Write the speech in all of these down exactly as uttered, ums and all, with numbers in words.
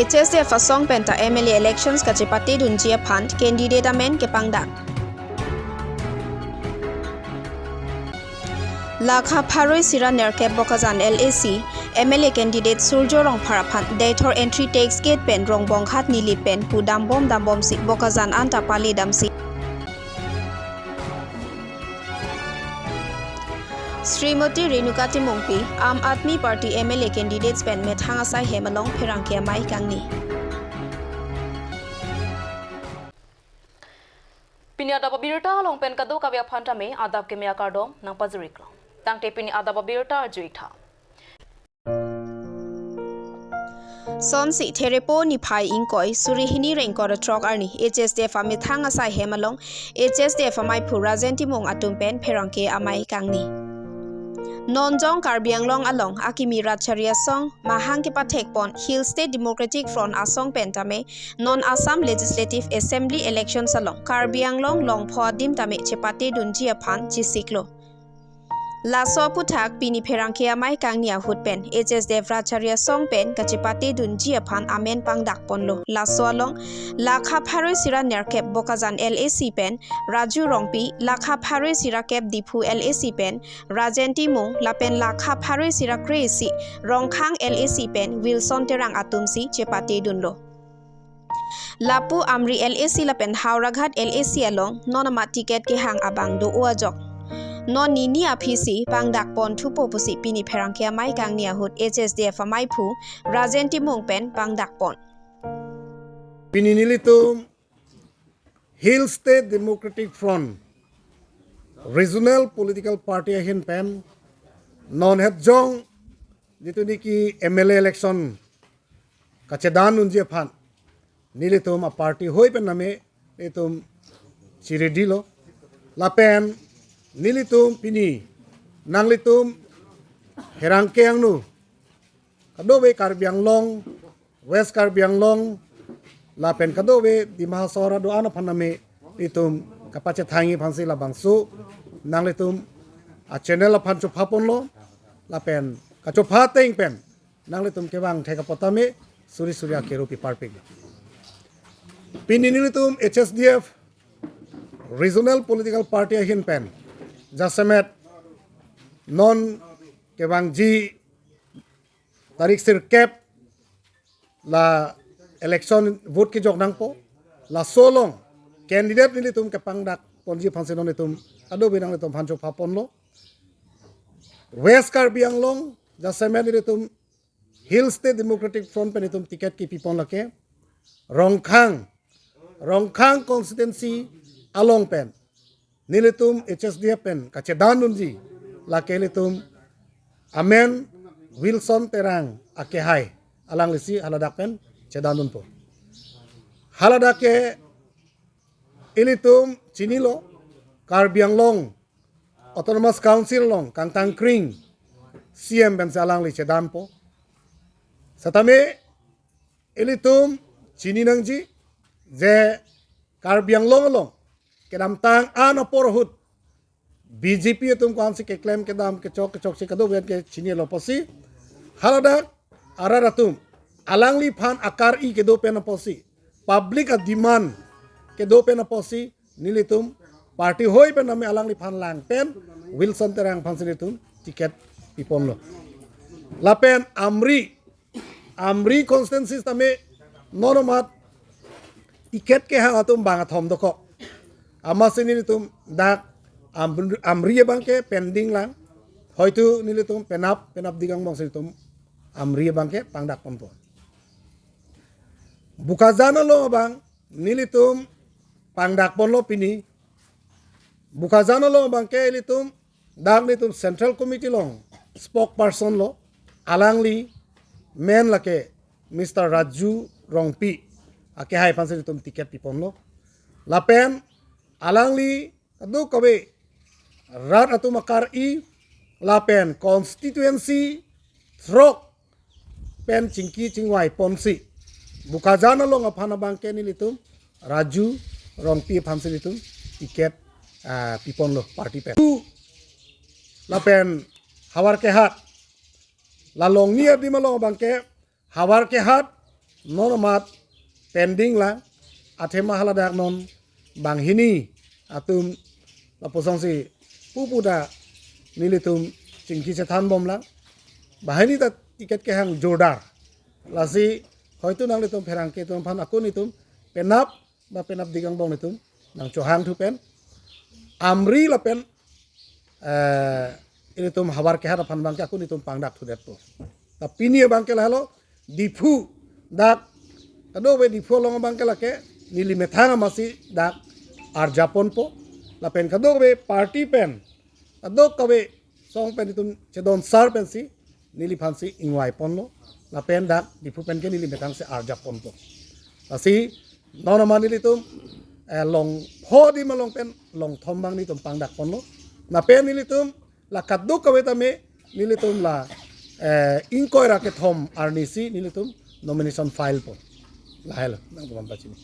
H S D F asong penta M L A elections kachepate dunji aphan candidate amen kepangdak. Lakha pharo isi ra nerkep Bokajan L A C M L A candidate Surjo Rongphar aphan Deithor entry tax gate pen Rongbonghat Nilip pen pu dambom dambomsi Bokajan anta pale damsi. Srimati Renuka Timungpi, Aam Aadmi Party M L A candidates pen methang asai hem along pherangke amei kangni. Pini adap abirta along pen kadokave aphan tame adap keme akardom nangpajiriklo. Tangte pini adap abirta arju-ik tha. Sonsi Therepo niphai ingkoi suri hini ra ingkoi ra throk arni H S D F amethang asai hem along H S D F amaiphu Rajen Timung atum pen pherangke amei kangni. Non jong Karbi Anglong along akimi rat chari asong mahang kepathek pon Hill State Democratic Front asong pen tame non Assam Legislative Assembly elections along Karbi Anglong longpho adim tame chepate dunji aphan chisiklo. Laso aphuthak pini pherangke amei kangni ahut pen H S D F rat chari asong pen kachepate dunji aphan amen pangdak ponlo. Laso along Lakha pharo isi ra nerkep Bokajan L A C pen Raju Rongpi, Lakha pharo isi ra kep Diphu L A C pen Rajen Timung, lapen Lakha pharo isi ra kre-isi Rongkhang L A C pen Wilson Terang atumsi chepate dunlo. Lapu Amri L A C lapen Howraghat L A C along non amat ticket kehang abang do-o ajok non nini aphisi pangdak pon thupo pusi pini pherangke amei kangni ahut H S D F amaiphu Rajen Timung pen pangdak pon. Pini nelitum Hill State Democratic Front Regional Political Party ahin pen non het jong jitu niki M L A election kachedan unji aphan nelitum a party hoi pen name nelitum chiredilo. Lapen nelitum pini nanglitum pherangke angno kadokave Karbi Anglong, West Karbi Anglong, lapen kadokave Dima Hasao arat do-an aphan name nelitum kapachethangji aphansi labangso nanglitum a channel aphan chopha ponlo, lapen kachopha ateng pen nanglitum kevang thek apot tame suri suri akero piparpik. Pini nelitum H S D F Regional Political Party ahin pen jasemet non kevangji tarik sirkep la election vote kejok nangpo, laso along candidate nelitum kepangdak ponji aphansi non nelitum kadokave nanglitum aphan chopha ponlo. West Karbi Anglong jasemet nelitum Hill State Democratic Front pen nelitum ticket kepi pon lake Rongkhang, Rongkhang constituency along pen nelitum H S D F pen kachedan unji lake nelitum amen Wilson Terang akehai, alanglisi haladak pen chedan unpo. Haladak ke ilitum chinilo, Karbi Anglong Autonomous Council along kangtangkring C E M pensi alangli chedanpo. Setame ilitum chini nangji je Karbi Anglong along kedamtang an apor ahut B J P atum ko-ansi keklem kedam kechok kechokche kadokave ke chinilo pusi, haladak arat atum alangliphan akar-i kedo pen apotsi, public a demand kedo pen apotsi nelitum party hoi pen name alangliphan lang pen Wilson Terang aphansi nelitum ticket piponlo. Lapen Amri, Amri constituency tame non amat ticket kehang atum bang athom dokok. Amatsi nelitum dak Amri, Amri abangke pending lang. Hoitu nelitum penap penap digang bangsi nelitum Amri abangke pangdak ponpo. Bokajan along abang nelitum pangdak ponlo pini. Bokajan along abangke ilitum dak nelitum Central Committee along spokesperson lo, alangli men lake Mister Raju Rongpi akehai aphansi nelitum ticket piponlo. Lapen alangli kadokave rat atum akar-i lapen constituency throk pen chingki chingvai ponsi Bokajan along aphan abangke nelitum Raju Rongpi aphansi nelitum ticket, ah, piponlo party pen. Tu lapen Howraghat, la Longni adim along abangke Howraghat non amat pending lang, athema haladak non banghini atum lapuson si pupu ta nelitum chingki chethan bom lang. Banghini ta ticket kehang jordar. Lasi hoitu nanglitum pherangke atum aphan ako nelitum penap ba penapdik angbong nelitum nangchohang thu pen Amri lapen eh, ilitum Howraghat aphan abangke ako nelitum pangdak thudetpo. Ta pini abangke lahelo Diphu dak kadokave Diphu along abangke lake neli methang amatsi dak arjap ponpo. Lapen kadokave party pen kadokave song pen itum chedon sar pensi neliphansi ingvai ponlo. Lapen dak Diphu pen ke neli methangsi arjap ponpo. Lasi non amat nelitum eh, long pho di malong pen long thom abang nelitum pangdak ponlo. Lapen nelitum la kadokave tame nelitum la eh, ingkoi ra kethom arnisi nelitum nomination file pon. Lahelo nangkeman pachini.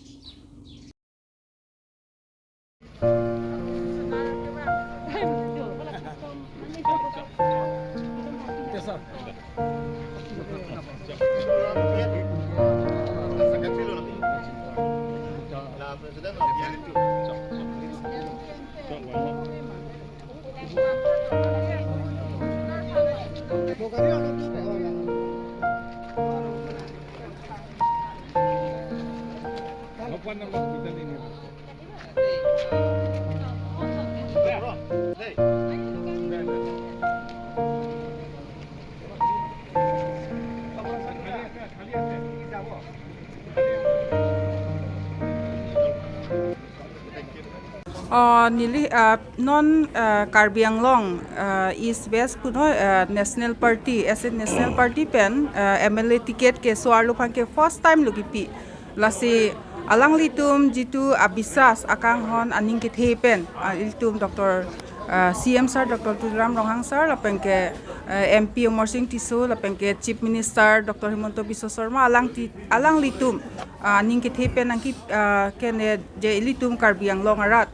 Oh, neli, ah, non, ah, Karbi Anglong, ah, East West puno, ah, National Party, as a National Party pen, ah, M L A ticket keso arlo aphan ke first time lo kipi. Lasi alanglitum jitu abisas akanghon aning kethe pen, ah, ilitum Doctor, ah, C M sir, Doctor Tuliram Ronghang sir, lapen ke, ah, M P Amarsing Tisso, lapen ke Chief Minister Doctor Himanta Biswa Sarma, alang ti, alanglitum, ah, aning kethe pen nangke, ah, kene je ilitum Karbi Anglong arat,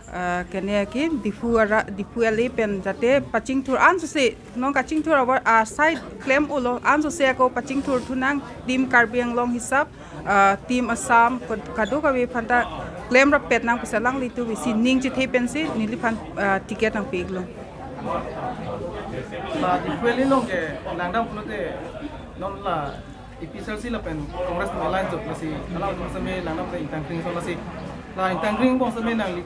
ah, kene ke Diphu ara, Diphu L A pen jate pachingthur ansose non kachingthur abar, ah, side klem ulo ansose ako pachingthur thunang team Karbi Anglong hisap, ah, team Assam ko-, kadokave aphanta klem rapet nang pusi alanglitum isi ning chethe pensi neliphan, ah, ticket nangpi-iklo. La Diphu L A along ke langdam pulote non la A P H L C lapen Congress alliance jok lasi alang bong seme langdam te ingtang kring so lasi la ingtang kring bong seme nangli,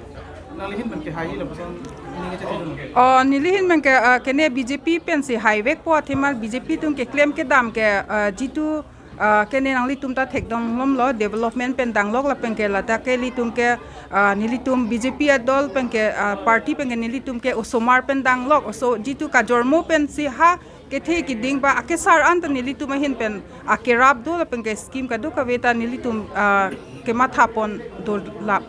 nanglihin pen ke hai lapuson ning chethe dun. Oh, nelihin pen ke, ah, kene B J P pensi haivekpo athema B J P atum keklem kedam ke, ah, jitu, ah, kene nanglitum ta thekdunlomlo development pen danglok lapen ke ladak ke ilitum ke, ah, nelitum B J P adol pen ke, ah, party pen ke nelitum ke osomar pen danglok oso jitu kajormo pensi ha kethe keding ba akesar anta nelitum ahin pen akerap do lapen ke scheme kadokave ta nelitum, ah, kematha pon do lap.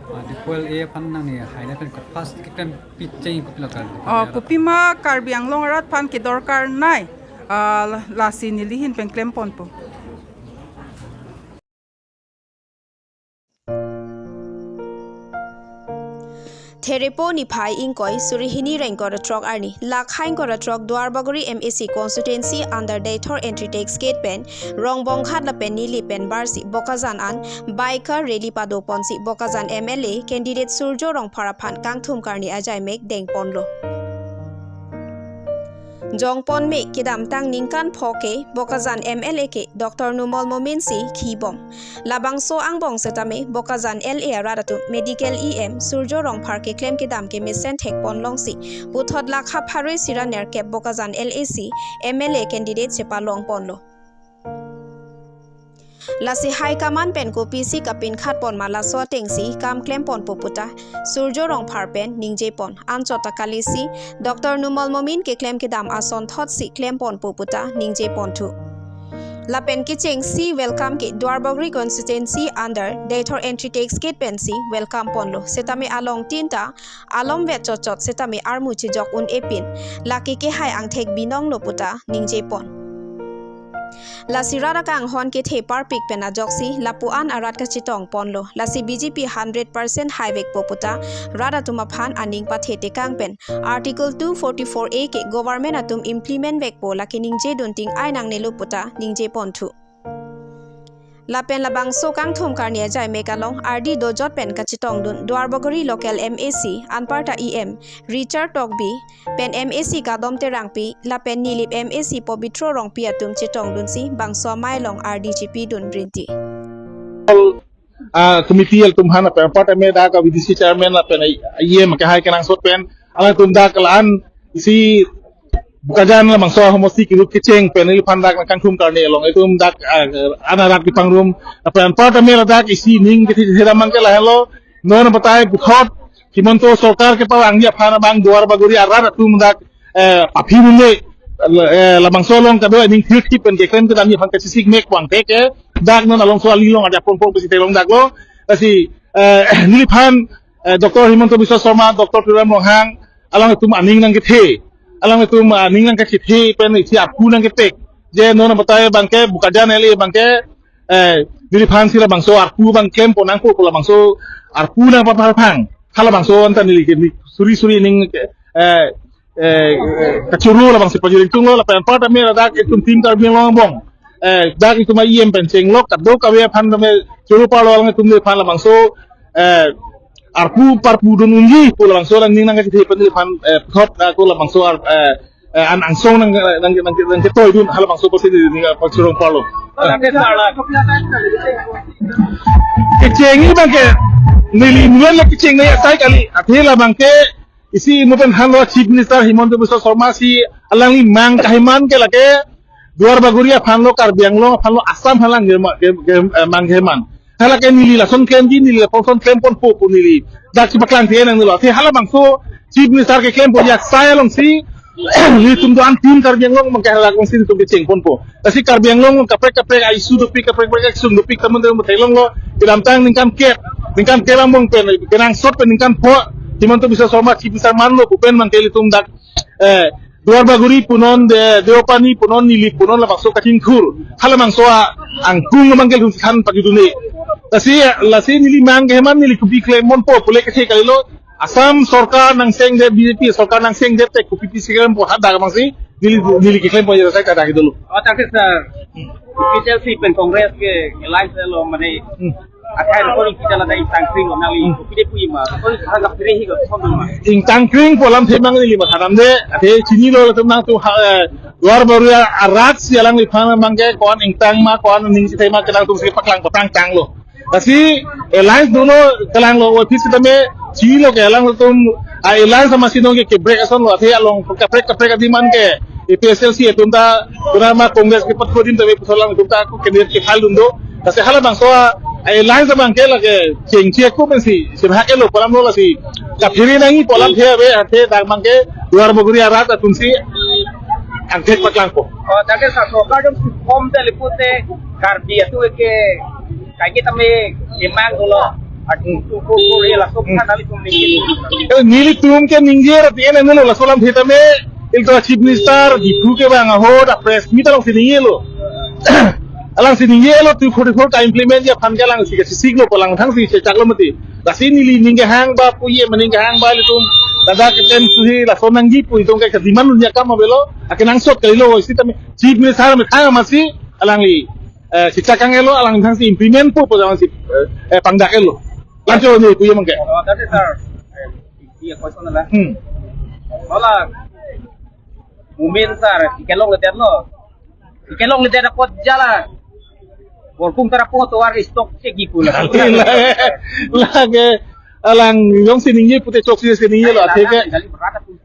Ah, Diphu L A aphan nangli haina pen ke first keklem picheng kopilo kar. Oh, kopima Karbi Anglong arat aphan kedorkar nai, ah, la-, lasi nelihin pen klem ponpo. Therepo niphai ingkoi suri hini ra ingkoi ra throk arni, lakha ingkoi ra throk Duarbagori M A C constituency under Deithor entry tax gate pen Rongbonghat lapen Nilip pen barsi Bokajan an biker rally pado ponsi Bokajan M L A candidate Surjo Rongphar aphan kangthum karni ajai mek deng ponlo. Jong ponme kedamtang ningkan pho ke Bokajan M L A ke Doctor Numal Momin si khibom. Labangso angbong setame Bokajan L A arat atum medical E M Surjo Rongphar keklem kedam kemesen thek pon longsi puthot lakha pharo isi ra nerkep Bokajan L A si M L A candidate chepalong ponlo. Lasi high command pen kopisi kapinkhat pon ma laso atengsi kam klem ponpo puta Surjo Rongphar pen ningje pon. Anchot ta kalisi Doctor Numal Momin keklem kedam asonthotsi klem ponpo puta ningje ponthu. Lapen kechengsi welcome ke Duarbagori constituency under Deithor entry tax gate pensi welcome ponlo. Setame along tin ta alomvet chotchot setame armu chejok un-epin lake kehai angthek binonglo puta ningje pon. Lasi rat akanghon kethe parpik pen ajoksi lapu-an arat kachetong ponlo. Lasi B J P hundred percent haivekpo puta rat atum aphan aning pathe tekang pen Article two forty-four A ke government atum implement vekpo lake ningje dun ting ai nangnelo puta ningje ponthu. Lapen labangso kangthum karni ajai mek along ardi dojot pen kachetongdun Duarbagori local M A C anparta E M Richard Tokbi pen M A C Kadom Terangpi lapen Nilip M A C Pobitro Rongpi atum chetongdunsi bangso amei along ardi chepidun rinti. Ah, committee altum aphan lapen anparta me dak a V D C chairman lapen E M kahai kenangsot pen alangtum dak la-an isi Bokajan labangso homosti kirup kecheng pen neliphan dak kangthum karni along itum dak, ah, an arat kepangrum lapen anparta me ladak isi ning kethe kedam abangke lahelo, non batai puthot Himanta Sarkar kepavangji aphan abang Duarbagori arat atum dak, eh, paphi mune, eh, labangso along kado aning thirty pen keklem kedamji aphan kachesik mek vangthe ke dak non alongso ali along ajakpon pon pusi theklong daklo. Lasi, eh, neliphan, eh, Doctor Himanta Biswa Sarma, Doctor Tuliram Ronghang, alangtum aning nangkethe, alangtum aning nangkethe pen isi arpu nangkepek. Je non batai abangke Bokajan L A abangke, eh, neliphan si labangso arpu abang klempo nangpo pu labangso arpu nangpaparphang. Halabangso anta neli ke ni suri suri ning ke, eh, eh, kachoro labangsi pajir ingtunglo lapen anparta me ladak itum Team Karbi Anglong angbong, eh, dak itum E M pen chenglok kadokave aphan tame choro parlo alangtum neliphan labangso, eh, arpu parpudun unji pu labangso aning nangkethe pen neliphan, eh, puthot, eh, ko labangso ar, eh, eh, an angsong nang, nang, nang, nangketoidun halabangso pusi neli, neli, eh, pachorong parlo. Kechengji abangke neli mulai la kecheng nai asai kali. Athe labangke isi mo pen hanlo Chief Minister Himanta Biswa Sarma si alangli mang keheman ke lake Duarbagori aphanlo, Karbi Anglong aphanlo, Assam aphan lang ge, ge, ge, eh, mang keheman. Halake neli lason klemji, neli lason klemponpo pu neli dak si paklangthe nangnelo. Athe halabangso Chief Minister keklempo ajak sai alongsi nelitum do-an Team Karbi Anglong abangke halabangsi nelitum kechengponpo. Lasi Karbi Anglong kaprek kaprek a-issue dopik, kaprek kaprek action dopik tamun tamun theklonglo. Kedamtang ningkan kep, ningkan kep angbong pen kenangsot pen ningkan pho Himanta Biswa Sarma Chief Minister manlo pu pen abangke ilitum dak, eh, Duarbagori punon, de, Deopani punon, Nilip punon labangso kachingthur halabangso a angkung abangke ilitum si than pajudunde. Lasi, lasi neli mang keheman neli kopi klemponpo pule kethe kalilo. Assam Sarkar nangchengdet, B J P Sarkar nangchengdet te kopi pisi klempo hadak abangsi neli, neli keklempo ajat asai ta dak dolo. Oh, thank you, sir. P T L C pen Congress ke alliance lo mane. Hmm. Akhai ko kita la dai tangkring lo nangli. Hmm. Kopi de pui ma. Ko sa ka pire hi ko thon ma. Ingtangkring pu alamthe abang neli mathadamde. Athe chinilo latum nangtum ha, eh, Duarbagori arat si alangliphan abangke ko-an ingtang ma, ko-an ning chethe ma kenangtum si paklang patang tanglo. Lasi alliance dono kalanglo office tame chilo ke alangtum a-alliance amatsi nong ke, ke break asonlo athe along kaprek kaprek a-demand ke A P H L C atum ta pura ma Congress ke patko adim tame pusi alangtum ta ko candidate ke file dun do. Lasi halabangso a-alliance abangke lake chengche ko pensi sibhak elo pu alamlo lasi kaphere nangji pu alamthe ave athe dak abangke Duarbagori arat atum si angthek paklangpo. Oh, dak ke sa Sarkar atum si form te lipute Karbi atum ke kaike tame demand dolo. Atum tu ko ko re laso Hmm. Kan nelitum ningje. Eh, nelitum ke ningje rat ene nelo laso alamthe tame ilitum Chief Minister Diphu kevang ahut a-press meet alongsi ningjelo. Alangsi ningjelo two forty-four ka-implementji aphan ke alangsi kachesiklo pu alang thangsi chechaklo mati. Lasi neli ning kehang ba pu E M ning kehang ba ilitum ladak ke tem suhi laso nangji pu itum ke demand dunji akam avelo. Akenangsot kalilo isi tame Chief Minister methang amatsi alangli, eh, chechak kangelo alang thangsi implementpo pu alangsi, eh, eh, pangdakelo. Lancho ne pu E M ke. Oh, that is, sir. Iya, question la. Hmm. Hola. Mumin, sir, si kelongledet lo. Si kelongledet apot jala. Borkung tara po tovar stock check ji pu la. Lake, lake alang jongsi ningje pute choksi si ningjelo athe ke.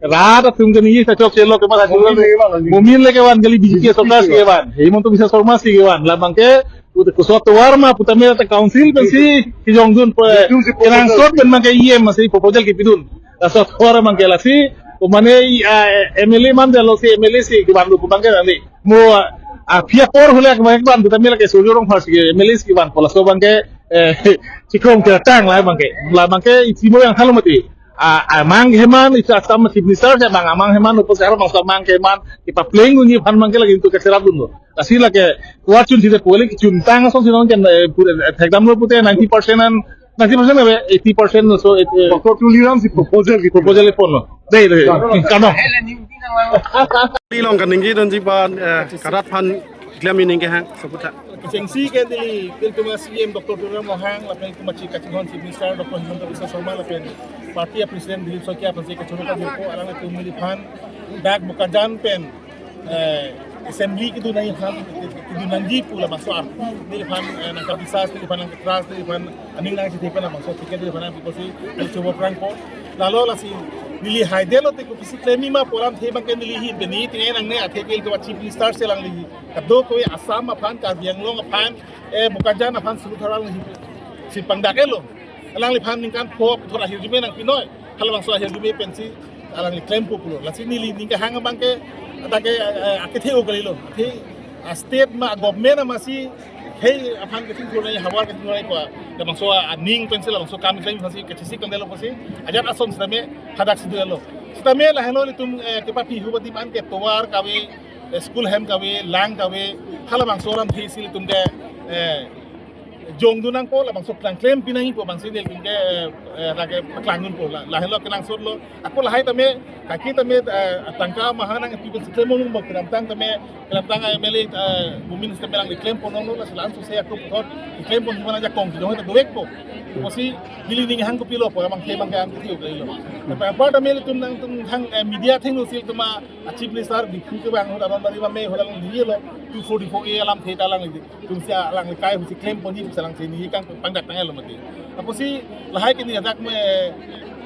Rat atum ke ningje ta chokchelo ke masa. Mumin lake van. Mumin lake van kali, B J P Sarkar si van. Himanta Biswa Sarma si van. La abangke pute koso tovar ma putame ta council pensi kijongdun pe. Kenangsot pen abangke E M si proposal kepidun. Laso tovar abangke lasi, ko mane, ah, M L A mandetlo si M L A si kevanlo pu abangke nani. Mo, ah, aphi apor hule kevan, kevan putame lake Surjya Rongphar si M L A si kevanpo laso abangke, eh, chikrong ke tang la abangke. La abangke isi mo yang halo mati. Ah, amang keheman, isi Assam Chief Minister si abang amang keheman, opo si halabangso amang keheman kepapleng dunji aphan abangke lake itum kacherap dunlo. Lasi lake kuat chun si de polling chun tang asonsi non ke, eh, pute, eh, thekdamlo pute ninety percent an, ninety percent ave, eighty percent so, eh, eh, Doctor Tuliram si proposal gitu. Proposal ponlo. Dei, dei. Kano. Neli along kaningje dunji aphan, eh, karat aphan klemji ning kehang, so puta. Chengsi ke neli, nelitum a-C M Doctor Tuliram Ronghang, lapen nelitum a-Chief Kachinghon Chief Minister Doctor Himanta Biswa Sarma, lapen party a-President Dilip Saikia aphansi kachoro kajirpo, alanglitum neliphan dak Bokajan pen, eh, assembly kedun nangji aphan, kedun nangji pu labangso ar, neliphan, eh, nangkabisas, neliphan nangkatrust, neliphan aning nangchethe pen labangso ticket neliphan nangpipo si, neli chobo prangpo. Lalo lasi neli haidetlo te kopisi klem-i ma pu alamthe abangke neli ahin pen neli tingai nangne, athe ke nelitum a-Chief Minister si alangli kadokave Assam aphan, Karbi Anglong aphan, eh, Bokajan aphan sulu tharal nangji si pangdak-etlo. Alangliphan ningkan pho thora ahirjume nangpinoi. Halabangso ahirjume pensi alangli klempo pulo. Lasi neli ning kehang abangke, atake, eh, akethe-o kalilo. Athe, ah, state ma government amatsi hei aphan kething thur nangji, havar kething thur nangji pu labangso aning pensi labangso kam klem aphansi kachesik kangdetlo pusi ajat ason sitame hadak si dolo. Sitame lahenlo nelitum, eh, kepapi hu badi man ke tovar kave, eh, school hem kave, lang kave, halabangso alamthe si nelitum ke, eh, jongdun nangpo, labangso klang klem pinangji pu abangsi nelitum ke, eh, eh, lake paklangdunpo, la, lahenlo kenangsotlo. Ako lahai tame, kaki tame, eh, atangka maha nangpi pensi klem ong bo, kedamtang tame, kedamtang M L A, eh, Bumin sitame alangli klem pon onglo, lasi la-an sose ako puthot klem pon himana ajakong kejong ta dovekpo. Pusi neli ning kehang kopilo pu abangke abangke an kethe-o kalilo. Tapi apar tame nelitum nangtum hang, eh, media athengno si nelitum a-Chief Minister Diphu kevang ahut aron bari mame ahut alangli dilo, two forty-four A alamthe ta alangli, tumsi alangli kai pusi klem ponji pusi alangsi neli kang pangdak tanglo mati. Apotsi lahai ke neli ajak me,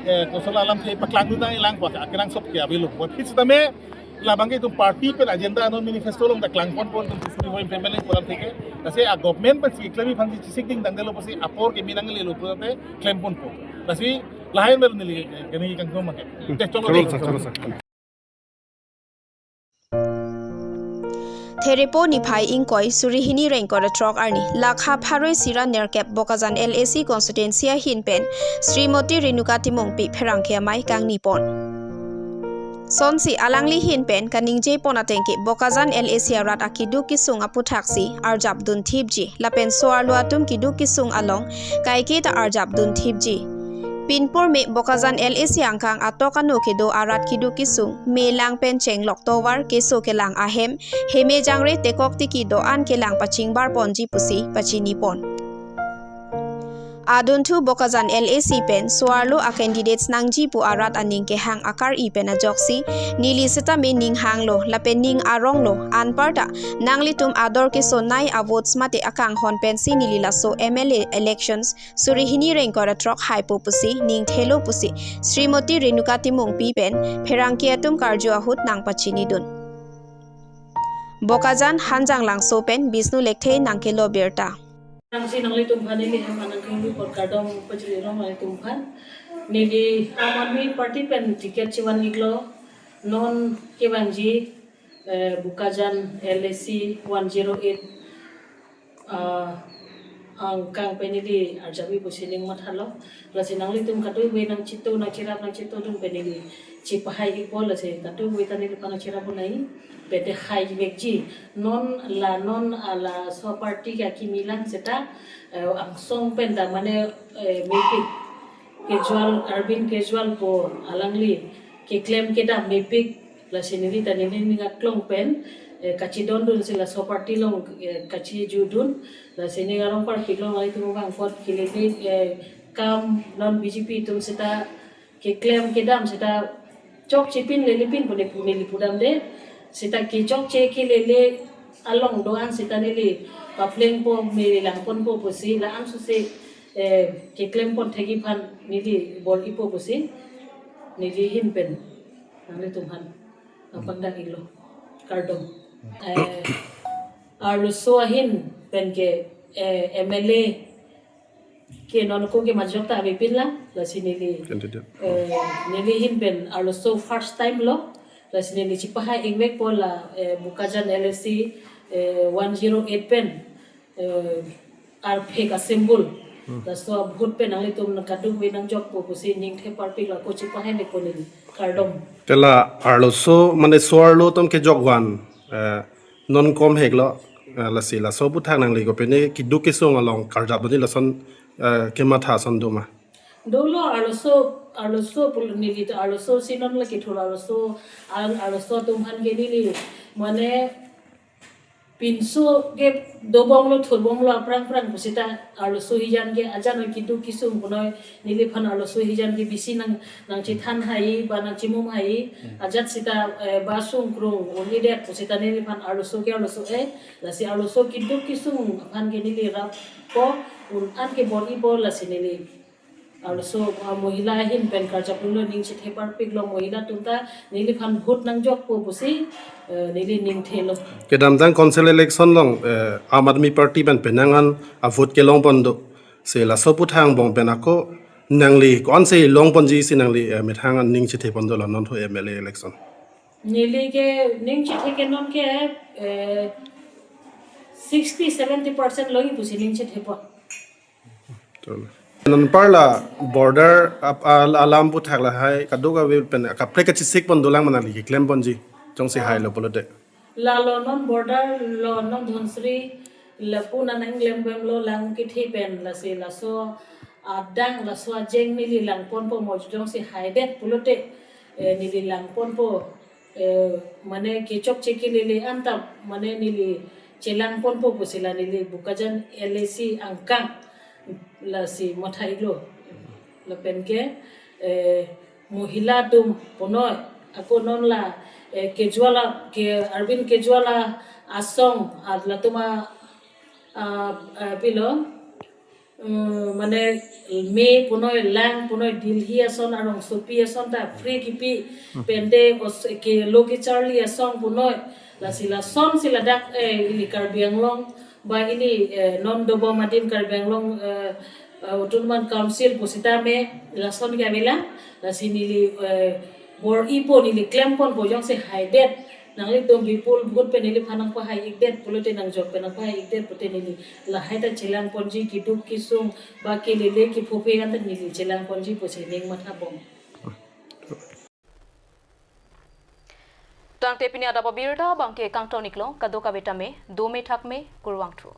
eh, koson alamthe paklangdun nanglang pu akenangsot ke avelo. Pu aphi sitame labangke itum party pen agenda non manifesto along ta klang ponpon, itum two forty-four implement pu alamthe ke. Lasi a-government pensi klem-i aphansi chesik ding tangdetlo pusi apor ke mi nanglelo pulote klem ponpo. Lasi lahai melo neli ke neli kangtum make. Te cholo Cholo dei. Sir, cholo sir. Therepo niphai ingkoi suri hini ra ingkoi ra throk arni, lakha pharo isi ra nerkep Bokajan L A C constituency ahin pen Srimoti Renuka Timungpi pherangke amei kangni pon. Sonsi alangli ahin pen kaningje pon ateng ke Bokajan L A C arat akeduk kesung aputhaksi arjapdun thipji, lapen so-arlo atum keduk kesung along kaike ta arjapdun thipji. Pinpur me Bokajan L A C angkang atok ano kedo arat keduk kesung, me lang pen chenglok tovar, keso kelang ahem, heme jangre, tekok tiki do-an kelang pachingbar ponji pusi pachini pon. Adunthu Bokajan L A C pen so-arlo a-candidates nangji pu arat aning kehang akar-i pen ajoksi, neli sitame ning hanglo, lapen ning aronglo, anparta nanglitum ador kesonei a-votes mate akanghon pensi neli laso M L A elections suri hini ra ingkoi ra throk haipo pusi ning thelo pusi Srimoti Renuka Timungpi pen pherangke atum karju ahut nangpachinidun. Bokajan Hanjanglangso pen Bishnu Lekthe nangkelo birta. Nangsi nanglitum aphan neli hem anang kangni apor kardom pajirong nanglitum aphan. Neli Aam Aadmi Party pen ticket chevan-iklo. Non kevangji, eh, Bokajan L A C one zero eight, ah, angkang pen neli arjap-i pusi ning mathalo. Lasi nanglitum kadokave nangchito, nangcherap, nangchitodun pen neli chepahai-ikpo, lasi kadokave ta neliphan nangcherap unai. Pen te haivekji. Non la non laso party ke akimi lang seta, eh, angsong pen ta mane, eh, mepik Kejriwal, Arvind Kejriwal pu alangli keklem kedam mepik, lasi neli ta neli ning aklong pen, eh, kachidondun si laso party along, eh, kachijudun, lasi ning arong party along nanglitum abang apot kelele, eh, kam non B J P atum seta keklem kedam seta chokche pin lele pin pu neli pu neli pudamde, seta kechokche kelele along do-an seta neli paplengpo, neli langponpo pusi la-an sose, eh, keklem pon thekji aphan neli bor-ipo pusi neli ahin pen nanglitum aphan nangpangdak-iklo. Kardom. Eh, arloso ahin pen ke, eh, M L A ke non ako ke majok ta avepin lang, lasi neli, Candidate. Eh, neli ahin pen arloso first time lo, lasi neli chepahai-ikvekpo la, eh, Bokajan L A C, eh, one zero eight pen, eh, arphek a-symbol. Hmm. Laso a-vote pen nanglitum kadokave nangjokpo pusi ning theparpik lo, ako chepahai-ikpo neli. Kardom. Te la arloso mane so-arlo atum kejok van, eh, non kom heklo, eh, lasi laso aputhak nangli kopine keduk kesung along karjapdunji lason, eh, kematha ason doma? Dolo arloso, arloso pulo neli ta arloso si non la kethur arloso, al arloso atum aphan ke neli mane Pinso ke dobomlo, thurbomlo aphrang phrang pusita arloso hijan ke ajan keduk kesung punoi neliphan arloso hijan ke bisi nang nangchethan hai ba nangchimum hai, ajat sita eh, ba sungkrung un-edet pusita neliphan arloso ke arloso eh, lasi arloso keduk kesung aphan ke neli rappo, un-an ke bor-ipo, lasi neli arloso ah, mohila ahin pen karjap lo, ning chethe parpik lo, mohila atum ta neliphan vote nangjokpo pusi eh, neli ning thelo. Kedamtang council election along eh, Aam Aadmi Party pen penang an a vote kelong pon do. Si laso aputhak angbong pen ako nangli ko-ansi long ponji si nangli eh, methang an ning chethe pon dolo non tho M L A election? Neli ke ning chethe ke non ke eh, sixty seventy percent longji pusi ning chethe pon. Tolo. Non parla border ap- al- alam aputhak lahai kadokave pen kaprek kachesik pon dolang ma nangli keklem ponji jongsi hailo pulote? Lalo non border lo non Dhansiri lapu nanang lembem lo lang kethe pen, lasi laso adang laso ajeng neli lang ponpo, mo jongsi haidet pulote eh, neli lang ponpo. Eh, mane kechokche kelele anta mane neli chelang ponpo pusi la neli Bokajan L A C angkang lasi matha-iklo. Lapen ke eh, mohila atum punoi ako non la eh, Kejriwal a- ke Arvind Kejriwal asong ah, latum a ah, ah, pilo eh, mane me punoi lang punoi Delhi ason arongsopi ason ta free kipi, pente os- ke lo kecharli asong punoi, lasi lason si ladak eh, ili Karbi Anglong ba ili eh, non dobom adim Karbi Anglong eh, eh, Autonomous Council pusita me lason ke avelang, lasi neli eh, bor-ipo, neli klem ponpo, jongsi haidet nanglitum bipul vote pen neliphan nangpahai-ikdet pulote, nangjok pen nangpahai-ikdet pulote neli lahai ta chelang ponji, keduk kesung ba kelele kephope anta neli chelang ponji pusi ning mathabom. Tangte pini adap abirta abangke kangton-iklo, kadokave tame dome thakme, kurvangthu.